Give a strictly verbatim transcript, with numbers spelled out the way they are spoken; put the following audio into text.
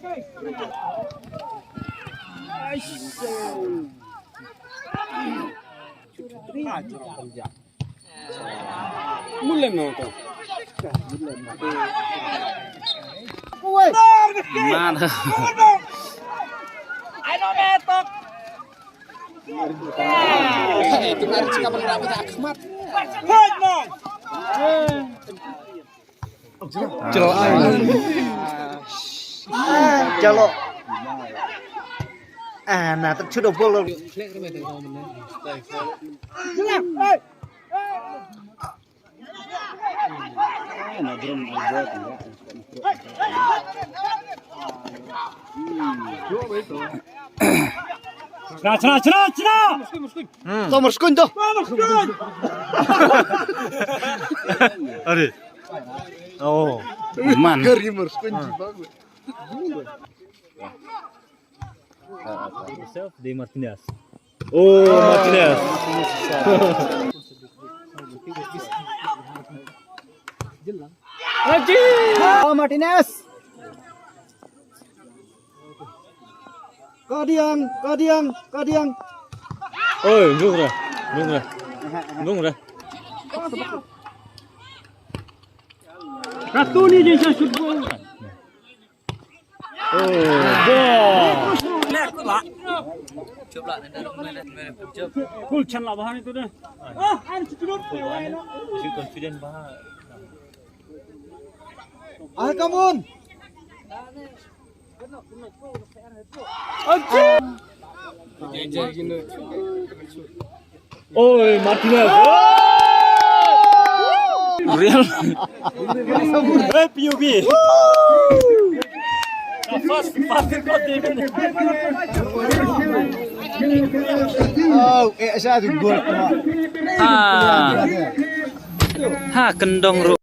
Mar. Chalo. Chalo. Ah, na, tak chudo bol. Chna, chna, chna, chna! To marskuin to. Are. Oh. Man. Gari marskuin jibang. Yourself, De Martinez. Oh, Martinez. Oh, Martinez. Kadiang, kadiang, kadiang. Oi, bung ra, bung ra. Bung ra. Ratu ni je sa shoot ball. Oh, ball. Kul chan la bahani tu deh. Ah, an chuti lut. Confident bah. Ah, come on. Oi, Martinez. Real. Hey, P U B. First, first, first. Oh, eh, sa tu gol. Ha. Ha, kendong ru.